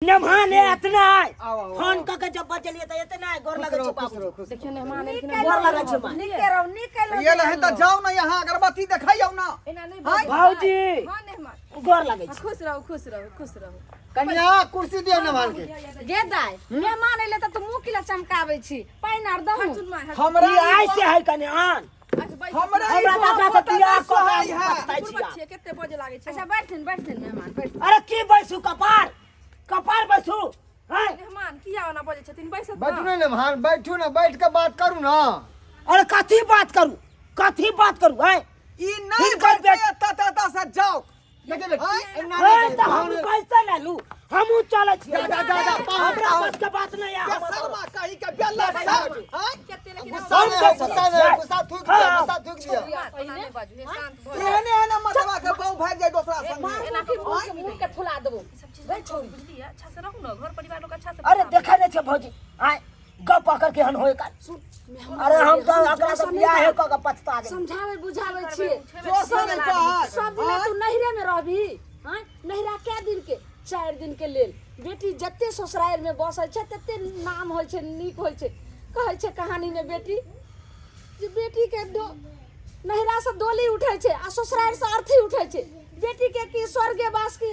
मेहमान है एतना आय आओ, आओ, फोन क के जब बजलिए त एतना आय गोर खुश लगै रहो छै खुश बाबू रहो खुश देखियौ मेहमान एलखिन हन। गोर लगै छै माय नीके रहू नीके रहू ये लहे तऽ जाउ ने यहाँ अगरबत्ती देखैयौ ना एना नहि हाय। बाजू। भौजी। हँ मेहमान गोर लगै छै खुश रहू खुश रहू खुश रहू कन्या कुर्सी दियौ ने मान के गे दाय मेहमान एले तऽ तू मुँह किला चमकाबै छी पानि आर दहु हमरा ई आय से है कने आन हमरा ई हमरा तऽ एकरा से पता बियाह नहि कऽ के सोहाइ है। पछताइ छी आब। छियै कते बजे लागै छै अच्छा बैठथिन बैठथिन मेहमान बैठथिन अरे की बैसू कपार कपार बैसू हैं मेहमान किया ओना बजै छथिन बैसत बैठू ने मेहमान बैठू ने बैठ के बात करू ना अरे कथी बात करू कथी बात करू हैं ई नहि हिनकर बैठतै एतऽ तऽ एतऽ से जाउ देखिए आँय? एना ए नहीं तऽ हम कैसे ले लू हमहूँ चलै छियै जा, जा, जा, जा, पाहुन, हमरा पाहुन। बस के बात नहीं है के हमर। शर्मा कही के बेला साहब आँय? कते लेकिन गुस्सा नहीं हो, गुस्सा नहीं हो, गुस्सा थूक दिया गुस्सा थूक दिया पहिने बाजू हे शांत भऽ जाउ। एहने एहने मतबा के बहु भागि जाय दोसरा संगे एना कि मुँह के फुला देबो सब चीज बुझलियै अच्छा से रहू ने घर परिवार लोग अच्छा से अरे देखै नहीं छै भौजी आय गप पकड़ के हन होए का अरे हम तो एकरा से बियाह है कऽ के पछता गेल समझाबै बुझाबै छियै दोसर नहीं कहत सब दिन तू नैहरे में रहबी हाँ नैहरा कै दिन के 4 दिन के लेल। बेटी जते ससुरारि में बसै छै तते नाम होइ छै, नीक होइ छै। कहै छै कहानी में बेटी जे बेटी के नैहरा से डोली उठै छै आ ससुरारि से अर्थी उठै छै। बेटी के की स्वर्गे वास की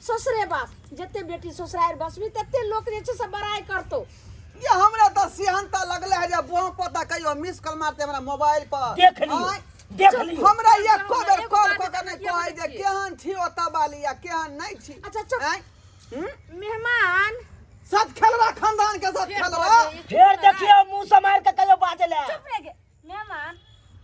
ससुरे वास, जते बेटी ससुरारि बसबी तते लोक जे छै से बड़ाइ करतौ। ये हमरा तऽ सिहनता लगले है जे बोह पता कहियो मिस कॉल मारते हमरा मोबाइल पर। देख लियौ आँय? देख लियौ। हमरा एको बेर एगो कॉल बात कऽ के नहि किया कहै जे बजै छियै? केहन छी ओतऽ बाली आ केहन नहि छी। अच्छा चुप। आँय? मेहमान साथ खेलबा खानदान के साथ खेलबा। फेर देखियौ मुंह समार के कहियो बाजे ले। चुप रह गे मेहमान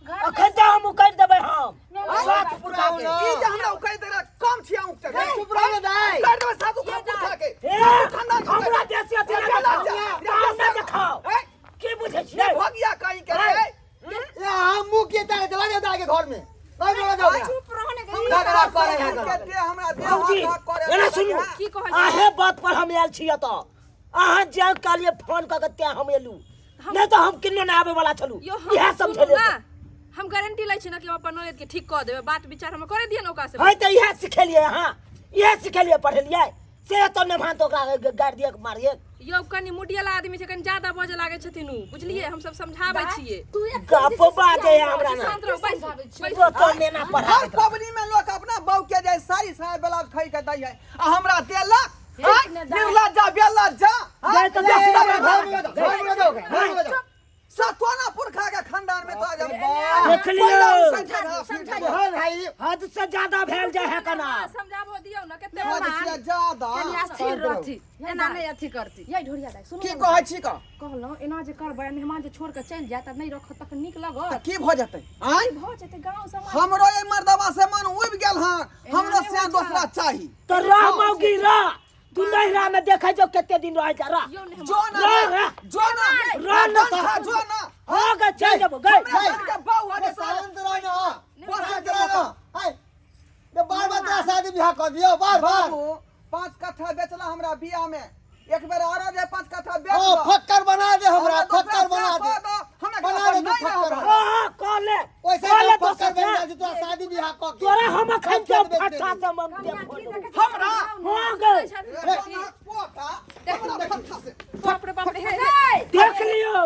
घर अखन तऽ हम उकरि देबै हम मेहमान सात पुरखा के। ई जे हमरा उकरि देला कम छी अहूँ के। चुप रहो ना दाई। उकरि देबै साधु खा पुरखा के। ए, खानदान के हमरा बेसी अथी नहि बेला देखाउ। जा, काम नहि देखाउ। आँय? की बुझै छियै? भगिया कहीं के रे। ये हम मुंह के तारे चला जाता है के घर में घर में जाओ। चुप रहो ने गे। झगड़ा करे है के दे हमरा दे भौजी हाथ करे एना सुनू। की कहै छी? अहे बात पर हम आयल छी एतऽ। अहाँ जे कहलियै फोन कऽ के तें हम एलू, नहि तऽ हम किन्नो नहि आबै वाला छलू। यौ हम इएह सुनू समझेलियै। ना, हम गारंटी लै छी ने कि हम अपन ननद के ठीक कऽ देबै। बात विचार हम करे दिअ ने ओकरा से। है तऽ इएह सिखेलियै अहाँ, इएह सिखेलियै पढ़ेलियै से एतऽ नेभान तऽ ओकरा गारि दिअ मारिए। यौ कनि मुडियल आदमी छै, कनि ज्यादा बजऽ लागै छथिन उ, बुझलियै? हम सब समझाबै छियै। तू एक गप बाजे है हमरा ना। शांत रहू, बैसू बैसू। तो तो नेना हर पढ़ाबैत रहै। पबनी में लोग अपना बहू के जाय साड़ी साया ब्लाउज खरीद के दै है आ हमरा देलक आँय? निर्लज्जा बेलज्जा आँय? जाय तऽ दस घर में जाओ घर में जाओ घर में जाओ। सतोना पुरखा के खानदान में तो आज हम देख लियौ। मोहन भाई हद से ज्यादा भेल जाय है कना। समझाबो दियौ ने कते। हद से ज्यादा कनि स्थिर रहथि, एना नहि अथी करती। यै ढोरिया दाइ, सुनू की ने। कहै छी का? कहलहुँ एना जे करबै, मेहमान जे छोड़ के चलि जायत आ नहि रखत तखन नीक लगत? की भऽ जेतै आँय? भऽ जेतै गाँव समाज। हमरो एहि मर्दबा से मन उबि गेल हन, हमरो नहि से होइ छै। दोसरा चाही। तऽ रह मौगी रह, तू नैहरा में देखै जो कते दिन रहै जा रह। यौ मेहमान जो ना रह, रे, रह। जो ना रह न खा तऽ। जो ना। हो गे चलि जेबो गै। हमरा घर के बहू हटे साले। शांत रहो ना बस शांत रहो ना। हाय ये बार बार तेरा शादी ब्याह कर दियो बार बार। बाबू 5 कट्ठा बेचला हमरा बियाह में, एक बेर आरो जे 5 कट्ठा बेच ओ दो। फक्कर बना दे हमरा, दोसरा फक्कर बना से दे कह दो, हमरा बना दे तू नहीं फक्कर। रहब। हाँ हाँ कह ले वैसे कह ले तो फक्कर दोसर बन से। जा तोरा शादी ब्याह कर के। तोरा हम अखन के सब बेच फट्टा देबी। से हम दे फोड़ देबो। हमरा हो गए। रे, पोता, हमरा फट्टा से। बाप रे बाप रे, हे हे। देख लियो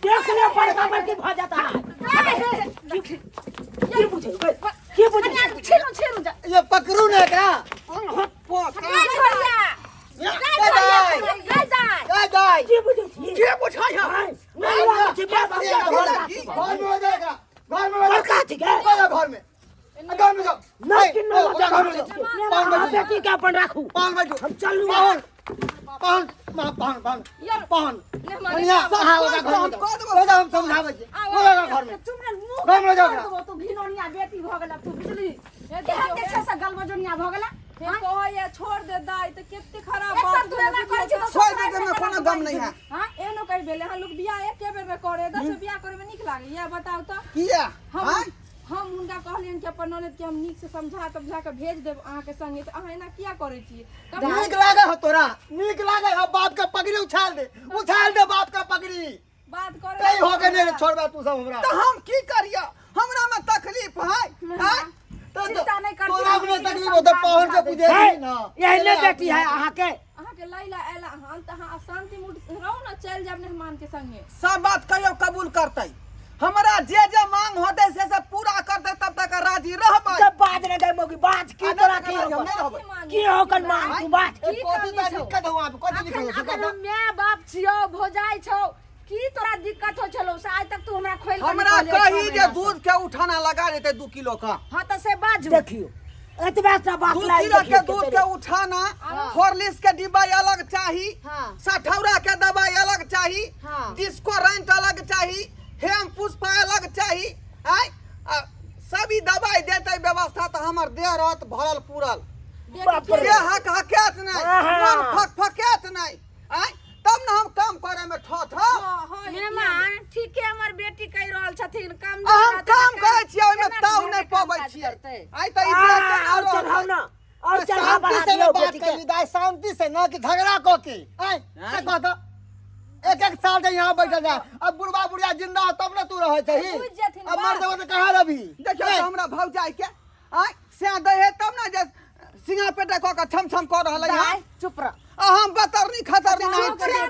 देख लियो, बड़का बड़की भऽ जाता है। की बुझे गै, की बुझे? छेनु छेनु जा। ये पकड़ू ना एकरा। पोता। गै ढोरिया, ए दाई, गै दाइ। ए दाई। की बुझे छी? के बुझाइ है? आँय, नैहरा में छी, बाप घर के बड़का छी। में जाओ एकरा, घर में जाओ। बड़का छी गै। जाओ घर में, घर में जाओ। नहि किन्नो ए, जा घर में जाओ। पान अहाँ बैठू। बेटी के अपन राखू। पान बैठू। हम चलू। पान पान माँ पान पान पान। मेहमान कन्या अहाँ ओकरा घर में जाओ, ओकरा हम समझाबै छी। ओकरा घर में चुप रे, मुँह घर में जाओ। के देबो, तू घिनौनिया बेटी भऽ गेला तू, बुझली? हे केहन देखियौ, देखै से गलबजोनिया भऽ गेला। हे कहैया छोड़ दे दाइ तऽ कते खराब एक बात तर दुएबा करै छी तऽ छोड़ दे में कोनो गम नहीं है। हाँ? एहनो कहि भेलै हँ लोक बियाह एके बेर में करे, 10 बेर बियाह करे में नीक लागैया बताउ तऽ? किया? हम आँय? हम हुनका कहलियनि कि अपन ननद के हम नीक से समझा तमझा के भेज देब अहाँके संगे, तऽ अहाँ एना किया करै छियै? तब नीक लागे हो तोरा, नीक लागे हो? बाप के पगड़ी उछाल दे, उछाल दे बाप के पगड़ी। बात करे कहीं हो के नहीं छोड़बा तू सब हमरा। तऽ हम की करिया? हमरा में तकलीफ है आँय? तो चिंता नहीं करती, तोरा अपने हम तकलीफ हो तो पाहुन के पूछे है ना। एहने बेटी है अहाँके। अहाँके के लै ला आयल हन तऽ अहाँ शांति मूड से रहू ने, चलि जायब मेहमान के संगे। सब बात कहियो कबूल करतै, हमरा जे जे मांग होतै से सब पूरा करतै, तब तक राजी रहबै। जब बाज ने गए मोगी बाज की आ, तोरा नहि की हम होकर नहि रहबै। की होकर मांग तू बाज। ए, कथी ता दिक्कत हो आप, कथी दिक्कत हो अखन हम माय बाप छियौ, भौजाइ छौ, की तोरा दिक्कत हो छलौ से आइ तक तू हमरा खोलि कऽ नहि हमरा कहलियै छौ कही जे महीना सँ। दूध के उठाना लगा देतै 2 किलो का। हाँ तऽ से बाजू। देखियो एतबे टा बात 2 लाई किलो के देखियो दूध केते के उठाना, हॉर्लिक्स के डिब्बा अलग चाही, हाँ। सठौरा के दवाई अलग चाही, हाँ। डिस्को रेंट अलग चाही, हेम पुष्पा अलग चाही। आय आ सब ई दवाई देतै व्यवस्था तऽ हमर देह रहत भरल पूरल, बाप रे। देह हक हकेत नहि, आहा। मन फक फकेत नहि। आय तब ने हम काम करे में ठो ठो। हाँ हाँ मेहमान ठीके हमर बेटी कहि रहल छथिन, कम आ हम काम करै छियै, ओहिमे केना ताव घरके नहि काम पबै काज छियै। करतै? आइ तऽ ई आ, देह केना और चढ़ाउ रहतै? ना, और चढ़ा शांति बढ़ा से दियौ ना बात बेटी के। करी दाई, शांति से ना कि झगड़ा कऽ के। आय से कह तऽ एक एक साल से यहाँ बैठल जा, अब बुढ़वा बुढ़िया जिंदा हो तब ना तू रहे चाही, बुझि जेथिन अब मर बात। जेबो तऽ कहाँ रहबी? देखियौ तऽ हमरा भौजाई के आय से दै है तब ना जे सिंगा पेटा कऽ के छम छम कऽ रहलै हँ। दाइ चुप रह। आ हम बतरनी खतरनी नहीं चुप छियै। रह।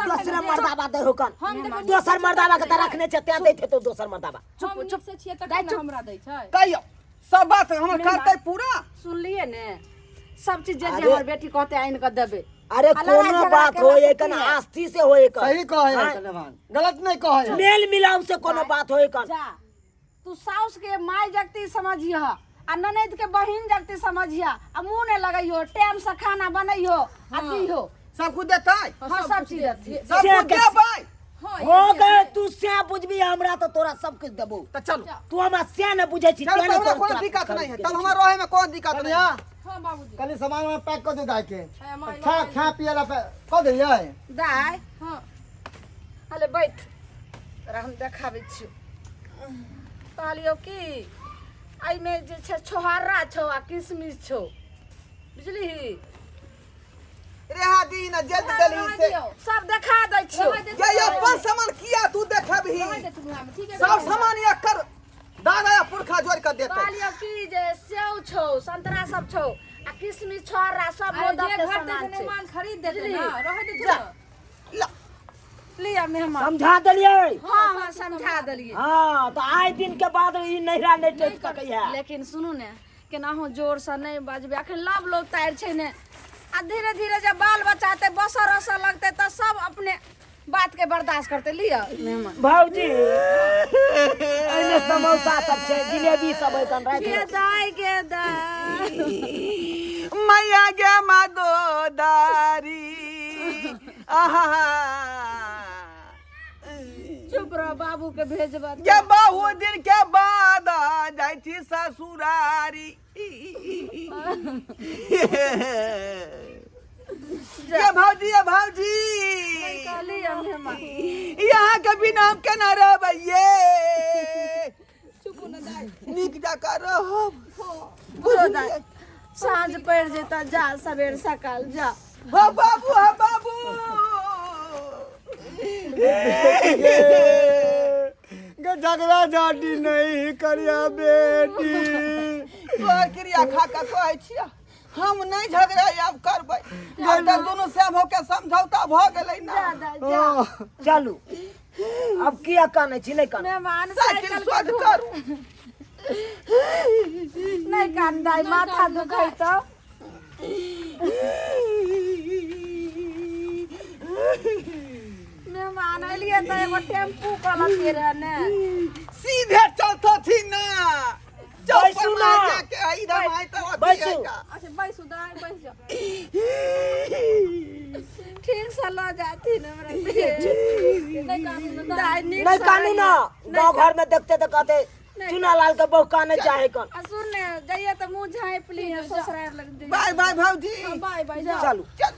दोसरे मर्दाबा दै होकन, हम देखो दोसर मर्दाबा के तऽ रखने छै तें दैत हेतौ दोसर मर्दाबा। चुप चुप से छियै तखन ने हमरा दै छै। कहियौ सब बात हमर करतै पूरा। सुनलियै ने सब चीज जे जे अरे। हमर बेटी कहतै आनि कऽ देबै। अरे आ लड़ाई कोनो झगड़ा बात केला होय से एखन की है? आस्ती से होय एखन। सही कहे हाँ। कनेवान, गलत नहीं कहे। मेल मिलाप से कोनो बात होय एखन। जा तू साउस के माय जगती समझिह आ ननैद के बहिन जगती समझिह, आ मुँह नहि लगैयो, टाइम से खाना बनैयो आ दिहो। सब कुछ देतै? हाँ सब चीज देथिन। सब से कुछ देबै। हाँ हो गए तू से बुझबी हमरा तऽ तोरा सब कुछ देबौ। तऽ चलू। तू हमरा से ने बुझै छी चलू तें तऽ ने हमरा तोरा कोनो तोरा दिक्कत खरीद नहीं है, के तब दै हमरा रहे में कोनो दिक्कत नहीं कनिया। है। हाँ बाबूजी। कनी सामान में पैक कर दे दाई के, है, माय खा लग खा पिए ला कऽ दियै। दाय हाँ हले बैठ, तोरा हम देखाबै छियौ। कहलियौ कि एहिमे जे छै छोहारा छौ आ किशमिश छौ, बुझलिही? रेहा दी न जल्द देलही से। सब देखा दै छियौ। ये अपन सामान किया तू देखबही? रहै देथुन वएहमे, ठीक है। सब सामान एकर दादा या पुरखा जोड़ के देतै। कहलियौ कि जे सेव छौ, संतरा सब छौ आ किशमिश छोहारा सब अरे मोदक जे के घर सामान देतै छै। मेहमान खरीद देतै बुझलिही? ना, रहै देथुन जा। ना। ला। लिअ मेहमान। समझा देलियै? हाँ हाँ समझा देलियै। हाँ तऽ आइ दिन के बाद ई नैहरा नहि टपि सकै है। लेकिन सुनू ने, केनाहु जोरसँ नहि बजबै, अखन लव लोग तारि छै ने, आ धीरे धीरे जब बाल बच्चा हेतै, बसऽ रसऽ लगतै तऽ सब अपने बातके बर्दाश्त करतै। लिअ मेहमान। भौजी एहिमे समोसा सब छै, जिलेबी सब एखन राखि गे दाइ गे दाइ, मैया गे मादोदारी, आहा। चुप रह, बाबू के भेजबा। गे बहुत दिन के बाद जाइ छी ससुरारी। ये भौजी, ये भौजी, लिअ मेहमान। यहाँ के बिना हम केना रहबै? ये नीक जकाँ रहब। बुझो दाइ, साँझ पड़ि जेतऽ, जा सबेर सकाल जा। हो बाबू, हो बाबू। गे झगड़ा झाटी नहीं करिया बेटी। तोहर क्रिया खा कऽ कहै छियै, हम नहि झगड़ा आब करबै। आब तऽ दुनू श्याम होके समझौता भऽ गेलै ना। जा दाइ जा। चलू अब किया कानै छी? नहि कानू। मेहमान साइकिल साइकिल सोझ करू। नहि कान दाइ, माथा दुखै तऽ। मेहमान एलियै तऽ एगो टेम्पू कहलकै रहे ने। सीधे चलतथिन ना। चौक पर बैसू ना। मार जाके है, इधर मार तो अथी बैसू। है का। अच्छा बैसू दाइ, बैस जाओ। ठीक से लऽ जाथिन हमरा। नहि कानू ने दाइ। दाइ नीक नहि से कानू ना, गाँव घर में देखते तऽ कहते चुना लाल के बहु काने चाहे कन। आ सुन ने, जइए तऽ मुँह झाँपि लिहे, ससुरारि लग जइए। बाय बाय भौजी। बाय बाय, जाओ। चलू। चल।